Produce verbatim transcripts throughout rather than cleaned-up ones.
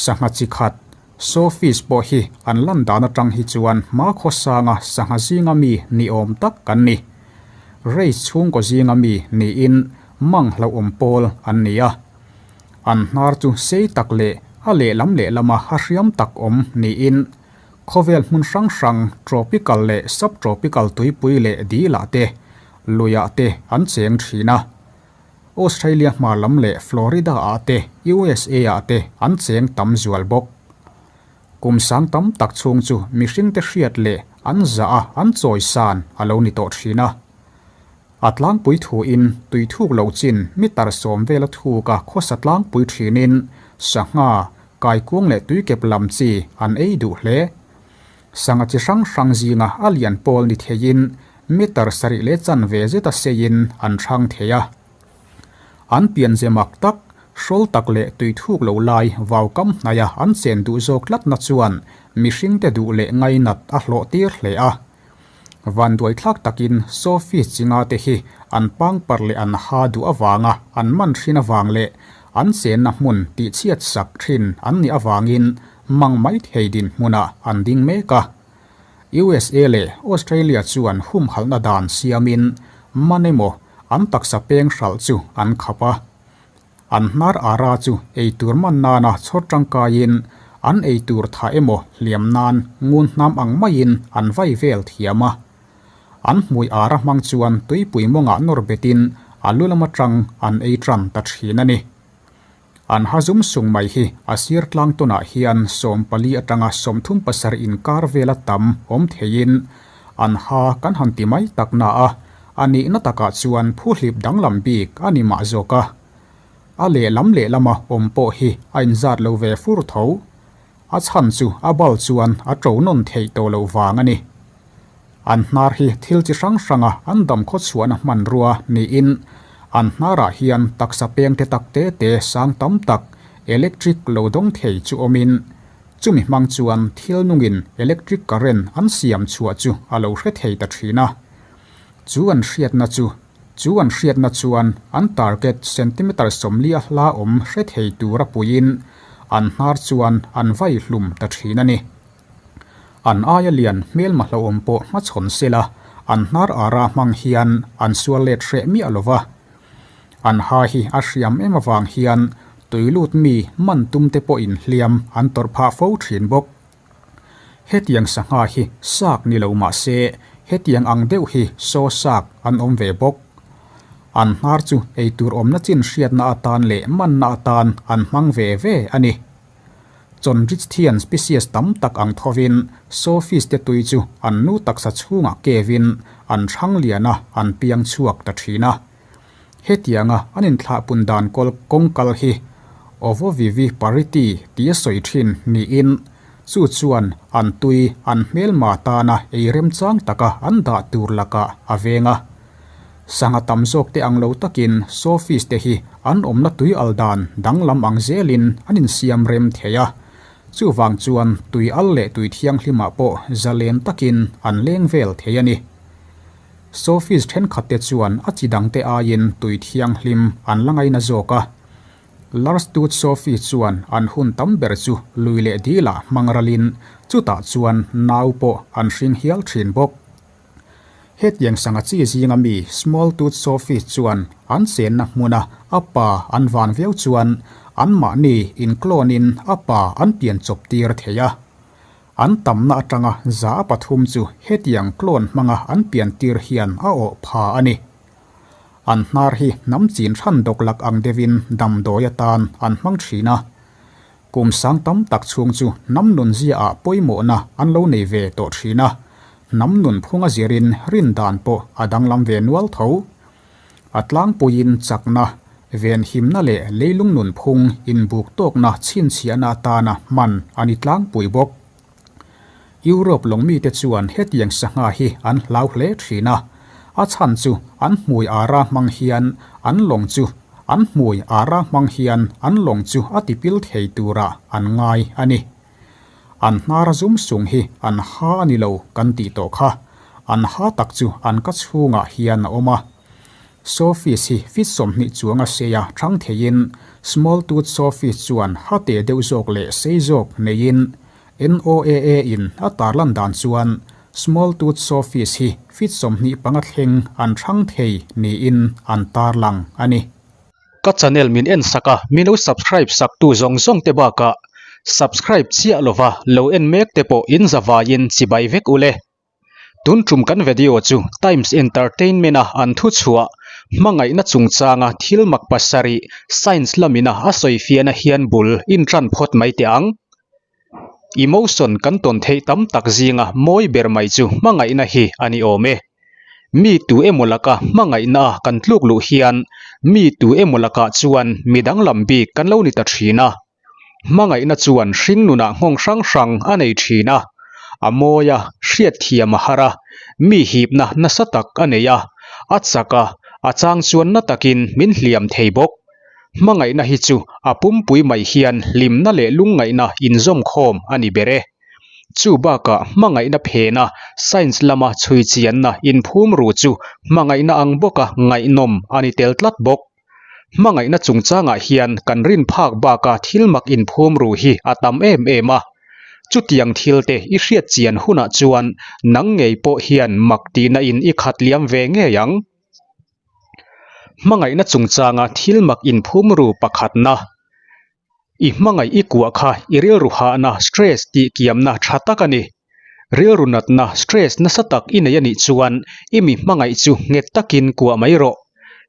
Sangha chi khat, Sophist pawh hi an lan dan aṭang hi chuan hma khawsanga sangha zinga mi ni awm tak kan ni. Race chhungkaw zinga mi niin mang hlauhawm pawl an ni a. An hnar chu sei tak leh a lehlam lehlam a hriam tak awm niin, khawvel hmun hrang hrang tropical leh subtropical tuipui leh dilah te, luiah te an cheng ṭhin a. Australia hmar lam leh Florida-ah te, U S A-ah te an cheng tam zual bawk. Kum sang tam tak chhung chu mihringte hriat leh an zaa an chawisan a lo ni tawh ṭhin a. A tlangpui thuin tui thuk lo chin meter sawm vela thuka khawsa tlangpui ṭhinin sangha, kaikuang leh tuikep lam chi an ei duh hle. Sangha chi hrang hrang zinga a lian pawl ni theiin meter sarih leh chanve zeta seiin an ṭhang thei a. An pian ze mak tak, hrawl tak leh tui thuk lo lai vaukam hnaia an chen duh zawk tlatna chuan mihringte duh leh ngainat a hlawhtir hle a. Vanduaithlak takin Sophist chinga te hi an pangpar leh an ha duh avanga an man ṭhin avang leh an chenna hmun tihchhiat sak ṭhin an nih avangin mang mai thei dinhmunah an ding mek a. U S A leh Australia chuan humhalhna dan siamin man emaw an taksa peng hralh chu an khap a. An hnar ara chu ei tur man nana chhawr ṭangkaiin an ei tur tha emaw hliam nan ngun hnam ang maiin an vai vel thiam a. An hmui ara hmang chuan tuipui mawnga nawr betin a lu lam aṭang an ei ṭan ta ṭhin a ni. An ha zum sung mai hi a sir tlang tawnah hian sawmpali aṭanga sawmthum pasarih inkar vela tam awm theiin an ha kan han ti mai tak na a, a nihna takah chuan phuhlip danglam bik a ni mah zawk a. A lehlam lehlama awm pawh hi a inzat lo ve fur tho. A chhan chu a bal chuan a ṭo nawn theih tawh lo vang a ni. An hnar hi thil chi hrang hranga an dam khawchhuahna hmanrua niin an hnarah hian taksa pengte tak te te sang tam tak electric lo dawng thei chu awmin, chumi hmang chuan thil nungin electric current an siam chhuah chu a lo hre thei ta ṭhin a. Chu an hriatna chu Chu an hriatna chuan an target centimeter sawmli a hla awm hre thei tura puiin an hnar chuan an vai hlum ta ṭhin a ni. An aia lian hmelma hlauhawm pawh hmachhawn sela an hnar ara hmang hian an sual let hreh miah lo va. An ha hi a hriam em avang hian tui lut mi man tumte pawhin hliam an tawrh phah fo ṭhin bawk. Hetiang sangha hi sak ni lo mah se, hetiang ang deuh hi saw sak an awm ve bawk. An hnar chu ei tur awmna chin hriatna atan leh manna atan an hmang ve ve a ni. Chondrichthyia species tam tak ang thovin, Sophist te tui chu an nu taksa chhungah kevin an ṭhang liana an piang chhuak ta ṭhin a. Hetianga an inthlahpun dan kol kawng kal hi ovoviviparity tia sawi ṭhin niin, chu chuan an tui an hmelma tana ei remchang taka an dah tur lakah a veng a. Sangha tam zawk te ang lo takin Sophist te hi an awmna tui al dan danglam ang zelin an insiam rem thei a. Chuvang chuan tui al leh tui thianghlimah pawh zalen takin an leng vel thei a ni. Sophist ṭhenkhat te chuan a chi dangte aiin tui thianghlim an la ngaina zawk a. Large tooth Sophist chuan an hun tam ber chu lui leh dila hmang ralin, chutah chuan nau pawh an hring hial ṭhin bawk. Hetiang sangha chi zinga mi small tooth Sophist chuan an chenna hmuna a pa an van viau chuan anmahni in clone-in a pa an pian chawp tir thei a. An tamna aṭanga za a pathum chu hetiang clone hmanga an pian tir hian a awh pha a ni. An hnar hi hnam chin hran dawk lak ang deuhin damdawi atan an hmang ṭhin a. Kum sang tam tak chhung chu hnam nun ziaah pawimawhna an lo nei ve tawh ṭhin a. Hnam nunphunga zirin rin dan pawh a danglam ve nual tho. A tlangpuiin chakna, venhimna leh leilung nunphung inbuk tawkna chhinchhiahna atana hman a ni tlangpui bawk. Europe lawng mite chuan hetiang sangha hi an hlau hle ṭhin a, a chhan chu an hmui ara hmang hian an lawng chu, an hmui ara hmang hian an lawng chu a tipil thei tura an ngai a ni. An hnara zum sung hi an ha a ni lo kan tih tawh kha, an ha tak chu an ka chhungah hian a awm a. Sophist hi fit sawmhnih chuanga seia ṭhang theiin Small tooth sawfish chuan a te deuh zawk leh sei zawk neiin, N O A A in a tarlan dan chuan small tooth sawfish hi feet sawmhnih panga thleng an ṭhang thei niin an tarlang a ni. Ka channel min en sak a, min lo subscribe saktu zawng zawng te bakah subscribe chiah lova lo en mek te pawh in zavaiin chibai vek u le. Tun ṭum kan video chu Times Entertainment-a an thuchhuah, hmangaihna chungchanga thil mak pasarih science lamina a sawi fiana hian bul in ṭan phawt mai teh ang. Emotion kan tawn theih tam tak zinga mawi ber mai chu hmangaihna hi a ni awm e. Mi tu emaw laka hmangaihna a kan tluk luh hian, mi tu emaw lakah chuan midang lam bik kan lo ni ta ṭhin a. Hmangaihna chuan hringnuna nghawng hrang hrang a nei ṭhin a. A mawi a, hriatthiam a har a, mi hipna nasa tak a nei a, a chak a, a chang chuan na takin min hliam thei bawk. Hmangaihna hi chu a pumpui mai hian hlimna leh lungngaihna inzawmkhawm a ni ber e. Chu bakah hmangaihna phena science lama chhui chianna inphum ru chu hmangaihna ang bawka ngaihnawm a ni tel tlat bawk. Hmangaihna chungchangah hian kan rin phak baka thil mak inphum ru hi a tam em em a. Chutiang thilte i hriat chian hunah chuan nang ngei pawh hian mak tihna in i khat liam ve ngei ang. Hmangaihna chungchanga thil mak inphum ru pakhatna. I hmangaih i kuah kha i rilru hahna, stress, tihkiamna ṭha tak a ni. Rilru natna, stress, nasa tak i nei a nih chuan i mi hmangaih chu nghet takin kuah mai rawh.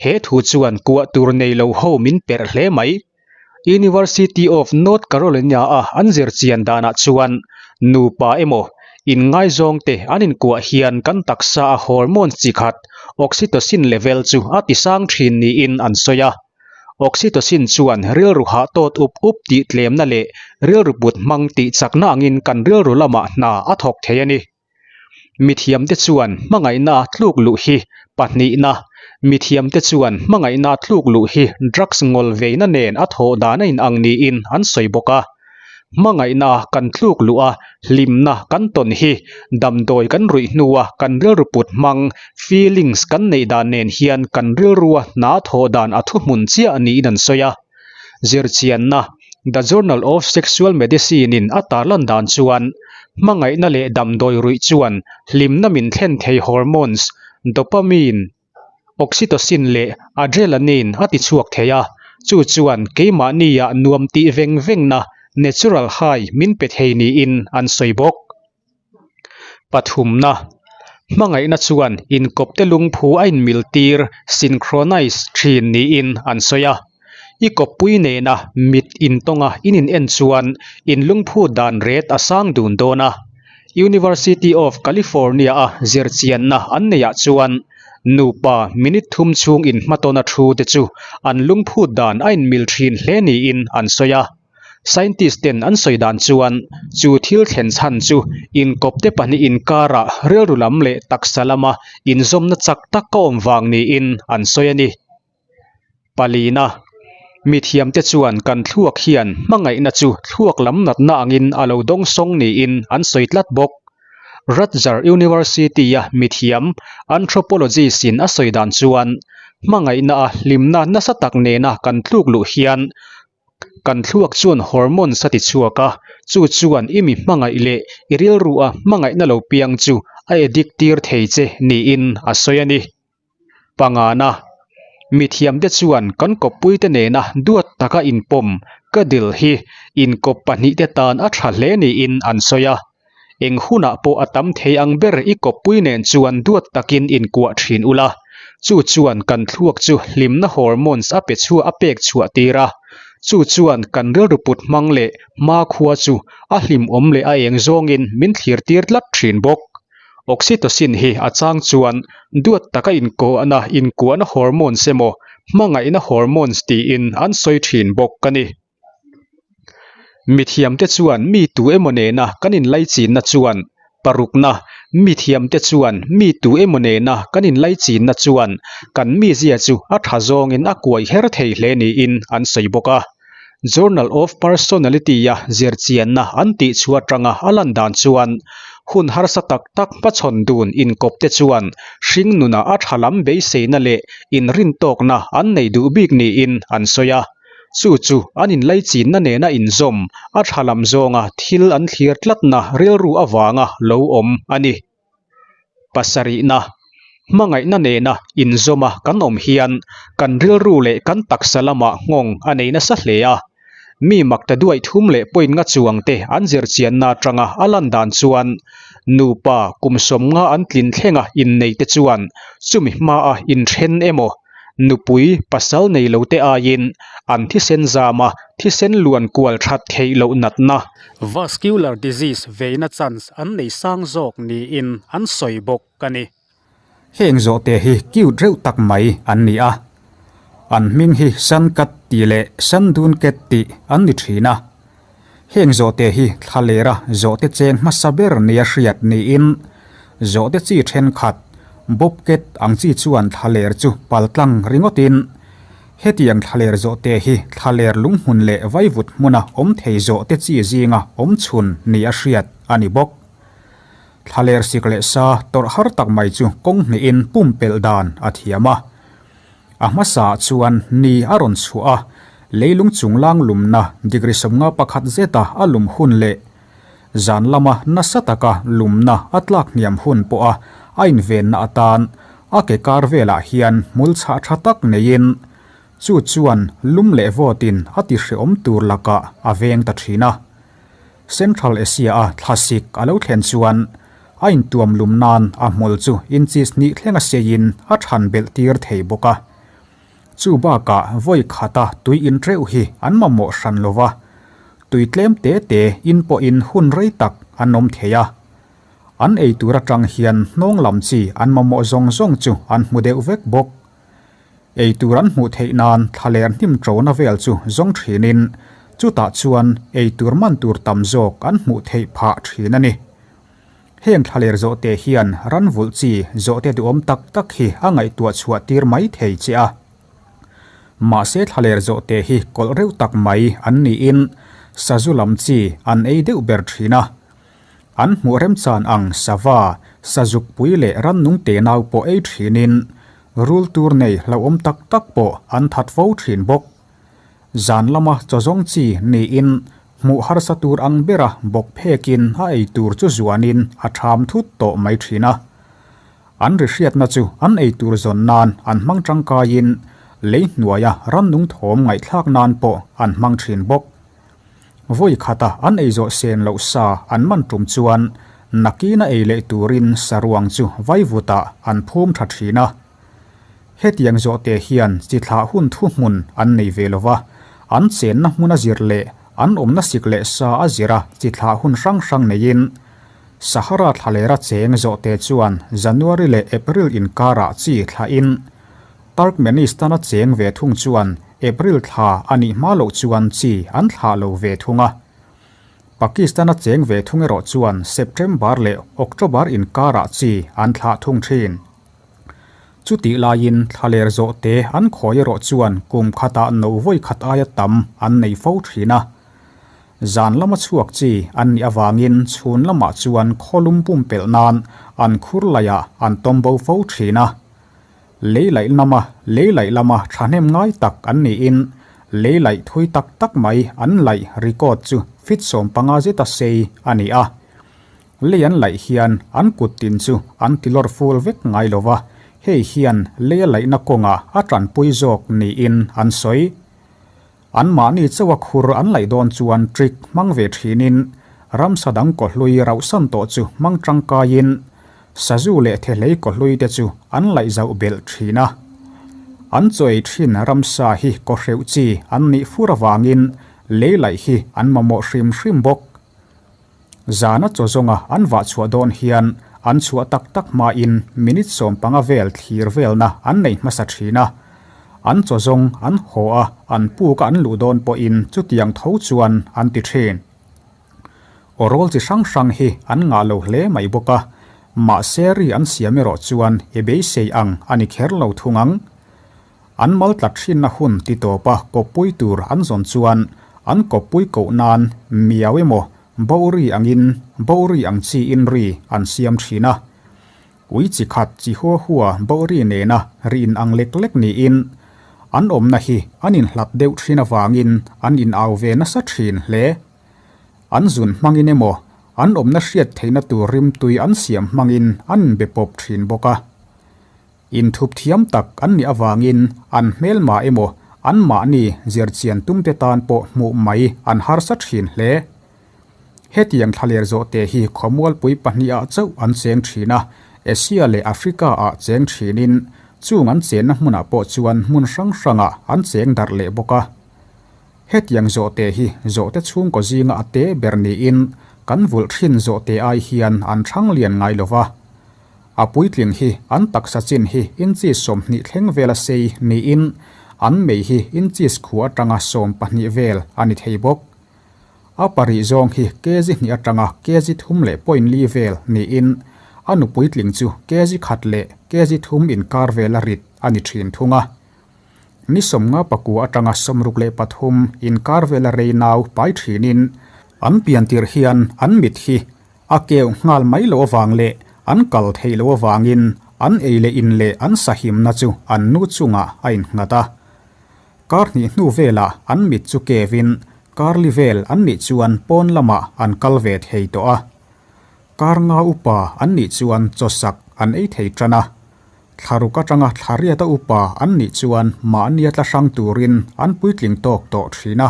He thu chuan kuah tur nei lo ho min perh hle mai. University of North Carolina-a an zir chian danah chuan nupa emaw, inngaizawngte an inkuah hian kan taksaa hormones chi khat, oxytocin level chu a tisang ṭhin niin an sawi a. Oxytocin chuan rilru hah tawt up up tih tlemna leh rilru put hmang tih chakna angin kan rilru lamah hna a thawk thei a ni. Mithiamte chuan hmangaihna a tluk luh hi pahnihna, mithiamte chuan hmangaihna a tluk luh hi drugs ngawlveina nen a thawh dana inang niin an sawi bawk a. Hmangaihna a kan tluk luh a, hlimna kan tawn hi damdawi kan ruih hnua kan rilru put hmang, feelings, kan neih dan nen hian kan rilrua hna thawh dan a thuhmun chiah niin an sawi a. Zirchianna, The Journal of Sexual Medicine-in a tarlan dan chuan hmangaihna leh damdawi ruih chuan hlimna min thlen thei hormones, dopamine, oxytocin leh adrenaline a tichhuak thei a, chu chuan keimahnia nuam tih veng vengna, natural high, min pe thei niin an sawi bawk. Pathumna, hmangaihna chuan inkawpte lungphu a inmil tir, synchronize ṭhin niin an sawi a. I kawppui nena mit intawnga in in en chuan in lungphu dan ret a sang dun dawn a. University of California-a zirchianna an neihah chuan nupa minute thum chhung inhmatawn a thu te chu an lungphu dan a inmil ṭhin hle niin an sawi a. Scientist-ten an sawi dan chuan chu thil thlen chhan chu inkawpte pahnih inkara rilru lam leh taksa lama inzawmna chak tak a awm vang niin an sawi a ni. Palina, mithiamte chuan kan thluak hian hmangaihna chu thluak lam natna angin a lo dawngsawng niin an sawi tlat bawk. Rutgers University-a mithiam anthropologist-in a sawi dan chuan hmangaihna a hlimna nasa tak nena kan tluk luh hian kan thluak chuan hormones a tichhuak a, chu chuan i mi hmangaih leh i rilrua hmangaihna lo piang chu a addict tir thei che niin a sawi a ni. Pangana, mithiamte chuan kan kawppuite nena duat taka inpawm, cuddle, hi inkawp pahnihte tan a ṭha hle niin an sawi a. Eng hunah pawh a tam thei ang ber i kawppui nen chuan duat takin inkuah ṭhin ula. Chu chuan kan thluak chu hlimna hormones a pe chhuah, a pek chhuah tir a. Chu chuan kan rilru put hmang leh hmakhua chu a hlimawm leh a eng zawngin min thlir tir tlat ṭhin bawk. Oxytocin hi a chang chuan duat taka inkuahna, inkuahna hormones emaw, hmangaihna hormones tiin an sawi ṭhin bawk a ni. Mithiamte chuan mi tu emaw nena kan inlaichinna chuan, parukna, mithiamte chuan mi tu emaw nena kan inlaichinna chuan kan mizia chu a ṭha zawngin a kuai her thei hle niin an sawi bawk a. Journal of Personality-a zirchianna an tih chhuah aṭanga a lan dan chuan hun harsa tak tak hmachhawn dun inkawpte chuan hringnuna a ṭha lam beiseina leh inrintawkna an nei duh bik niin an sawi a. Chu chu an inlaichinna nena inzawm, a ṭha lam zawnga thil an thlir tlatna rilru avanga lo awm a ni. Pasarihna, hmangaihna nena inzawma kan awm hian kan rilru leh kan taksa lama nghawng a nei nasa hle a. Mi mak ta duai thum leh point nga chuang te an zir chianna aṭanga a lan dan chuan nupa kum sawmnga an tlin thlenga innei te chuan chumi hmaa inṭhen emaw, nupui pasal nei lo te aiin an thisen zama thisen luan kual ṭhat theih loh natna, vascular disease veina chance an nei sang zawk niin an sawi bawk a ni. Heng zawhte hi cute reuh tak mai an ni a. An hming hi Sankat tih leh Sandunket tih an ni ṭhin a. Heng zawhte hi thlalera zawhte cheng hmasa ber nia hriat niin, zawhte chi ṭhenkhat, bobcat ang chi chuan thlaler chu paltlang ringawtin, hetiang thlaler zawhte hi thlaler lunghmun leh vaivut hmuna awm thei zawhte chi zinga awm chhun nia hriat a ni bawk. Thlaler sik leh sa tawrh har tak mai chu kawng hnihin pumpelh dan a thiam a. A hmasa chuan ni a rawn chhuah a, leilung chunglang lumna degree sawmnga pakhat zeta a lum hun leh zan lama nasa taka lumna a tlak hniam hun pawha a invenna atan a kekar velah hian hmul chhah ṭha tak neiin, chu chuan lum leh vawtin a tihrehawm tur lakah a veng ta ṭhin a. Central Asia-a thlasik a lo thlen chuan a intuam lum nan a hmul chu inches hnih thlenga seiin a ṭhan belh tir thei bawk a. Chu bakah vawi khata tui in ṭeuh hi an mamawh hran lo va, tui tlem te te in pawhin hun rei tak an awm thei a. An ei tur aṭang hian hnawng lam chi an mamawh zawng zawng chu an hmu deuh vek bawk. Ei tur an hmuh theih nan thlaler hnim ṭona vel chu zawng ṭhinin, chutah chuan ei tur man tur tam zawk an hmuh theih phah ṭhin a ni. Heng thlaler zawhte hian ran vulh chi zawhte duhawm tak tak hi a ngaihtuah chhuah tir mai thei che a. Mahse, thlaler zawhte hi kawlh reuh tak mai an niin, sazu lam chi an ei deuh ber ṭhin a. An hmuh remchan ang sava, sazuk pui leh rannung te nau pawh ei ṭhinin, rul tur nei hlauhawm tak tak pawh an that fo ṭhin bawk. Zan lama chaw zawng chi niin, hmuh harsa tur ang bera bawk phekin a ei tur chu zuanin a ṭham thut tawh mai ṭhin a. An ri hriatna chu an ei tur zawn nan an hmang ṭangkaiin, lei hnuaia rannung thawm ngaihthlak nan pawh an hmang ṭhin bawk. Vawi khata an ei zawh sen loh sa an man ṭum chuan nakina ei leh turin saruang chu vaivutah an phum ṭha ṭhin a. Hetiang zawhte hian chi thlah hun thuhmun an nei ve lo va, an chenna hmun a zir leh an awmna sik leh sa a zira chi thlah hun hrang hrang neiin, Sahara thlalera cheng zawhte chuan January leh April inkara chi thlahin, Turkmenistan-a cheng ve thung chuan April thla a nih hma loh chuan chi an thlah lo ve thung a. Pakistan-a cheng ve thung erawh chuan September leh October inkara chi an thlah thung ṭhin. Chutih laiin thlaler zawhte an khawi erawh chuan kum khata no vawi khat aia tam an nei fo ṭhin a. Zan lama chhuak chi an nih avangin chhun lamah chuan khawlum pumpelh nan an khur laiah an tawm bo fo ṭhin a. Leilaih lama, leilaih lama ṭhahnem ngai tak an niin, leilaih thui tak tak mai an laih record chu fit sawmpanga zeta sei a ni a. Lei an laih hian an kut tin chu an tilawr full vek ngai lo va, hei hian leia laihna kawnga a ṭanpui zawk niin an sawi. Anmahni chauha khur an laih dawn chuan trick hmang ve ṭhinin, ramsa dang kawhlui rauhsan tawh chu hmang ṭangkaiin, sazu leh thehlei kawhlui te chu an laih zauh belh ṭhin a. An chaw ei ṭhin ramsa hi kaw hreuh chi an nih fur avangin, leilaih hi an mamawh hrim hrim bawk. Zana chaw zawnga an vah chhuah dawn hian an chhuah tak tak hmain minute sawmpanga vel thlir velna an nei hmasa ṭhin a. An chaw zawng an haw a, an puka an luh dawn pawhin chutiang tho chuan an ti ṭhin. Awrawl chi hrang hrang hi an ngah lo hle mai bawk a, mahse ri an siam erawh chuan ebe sei ang a ni kher lo thung ang. An mal tlat ṭhinna hun ti tawpa kawppui tur an zawn chuan an kawppui koh nan miau emaw, bohri angin, bohri ang chi in ri an siam ṭhin a. Ui chi khat chi hua hua bohri nena ri in ang lek lek niin, An awmna hi an inhlat deuh ṭhin avangin an inau ve nasa ṭhin hle. An zun hmangin emaw, an awmna hriat theihna tur rimtui an siam hmangin an inbe pawp ṭhin bawk a. Inthup thiam tak an nih avangin an hmêlma emaw, anmahni zirchian tumte tan pawh hmuh mai an harsa ṭhin hle. Hetiang thlaler zawhte hi khawmualpui pahniha chauh an cheng ṭhin a, Asia le Africa-ah cheng ṭhinin, chung an chenna hmunah pawh chuan hmun hrang hrangah an cheng darh leh bawk a. Hetiang zawhte hi zawhte chhungkaw zinga a te ber niin, kan vulh ṭhin zawhte ai hian an ṭhang lian ngai lo va. A puitling hi an taksa chin hi inches sawmhnih thleng vela sei niin, an mei hi inches khuh aṭanga sawm pahnih vel a ni thei bawk. A parih zawng hi kg hnih aṭanga kg thum leh point li vel niin, a nu puitling chu kg khat leh kg thum inkar vela rit a ni ṭhin thung a. Ni sawmnga pakua aṭanga sawmruk leh pathum inkar vela rei nau pai ṭhinin, an pian tir hian an mit hi a keu nghal mai lo avang leh an kal thei lo avangin an ei leh in leh an sahimna chu an nu chungah a innghat a. Kar hnih hnu vela an mit chu kevin, kar li vel an nih chuan pawn lama an kal ve thei tawh a. Kar nga upa an nih chuan chawsak an ei thei ṭan a. Thla ruk aṭanga thla riata upa an nih chuan mahnia tla hrang turin an puitling tawk tawh ṭhin a.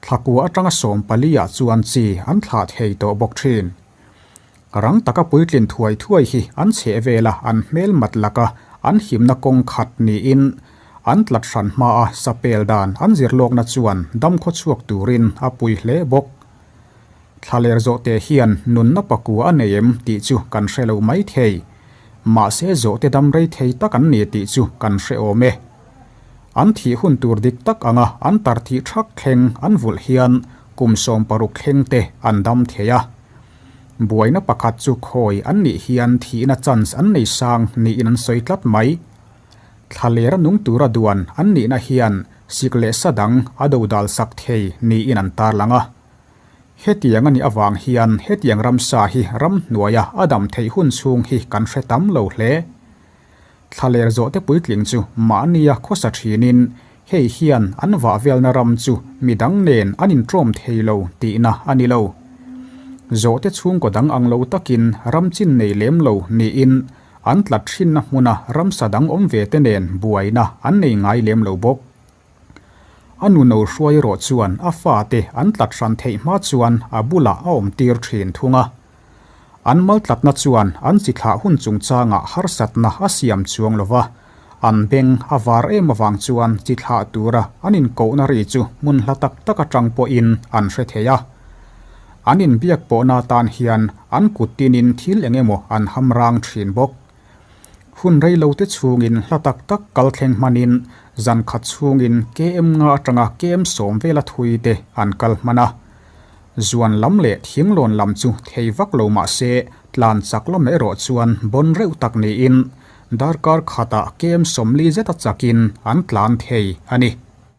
Thla kua aṭanga sawm pali ah chuan chi an thlah thei tawh bawk ṭhin. Rang taka puitlin thuai thuai hi an chheh vela an hmel mat laka an himna kawng khat niin, an tlat hran hmaa sapel dan an zir lawkna chuan dam khaw chhuak turin a pui hle bawk. Thlaler zawhte hian nunna pakua a nei em tih chu kan hre lo mai thei. Mahse, zawhte dam rei thei tak an ni tih chu kan hre awm e. An thih hun tur dik tak anga an tar thih thak thleng an vulh hian kum sawm paruk thleng te an dam thei a. Buaina pakhat chu khawi an nih hian thihna chance an nei sang niin an sawi tlat mai. Thlalera nung tura duan an nihna hian sik leh sa dang a dodal sak thei niin an tarlang a. Hetiang a nih avang hian hetiang ramsa hi ram hnuaia a dam theih hun chhung hi kan hre tam lo hle. Thlaler zawhte puitling chu mahnia khawsa ṭhinin, hei hian an vah velna ram chu midang nen an inṭawm thei lo tihna a ni lo. Zawhte chhungkaw dang ang lo takin ram chin nei lem lo niin, an tlat hrinna hmuna ramsa dang awm ve te nen buaina an nei ngai lem lo bawk. A nuno hruai erawh chuan a fate an tlat hran theih hma chuan a bulah a awm tir ṭhin thung a. An mal tlatna chuan an chi thlah hun chungchangah harsatna a siam chuang lo va. An beng a var em avang chuan chi thlah tura an inkohna ri chu hmun hla tak tak aṭang pawhin an hre thei a. An inbiak pawhna tan hian an kut tinin thil eng emaw an hamrang ṭhin bawk. Hun rei lo te chhungin hla tak tak kal thleng hmanin, zan khat chhungin K M nga aṭanga K M sawm vela thui te an kal hman a. Zuan lam leh thinglawn lam chu thei vak lo mah se, tlan chak lam erawh chuan bawn reuh tak niin, darkar khata K M sawmli zeta chakin an tlan thei a ni.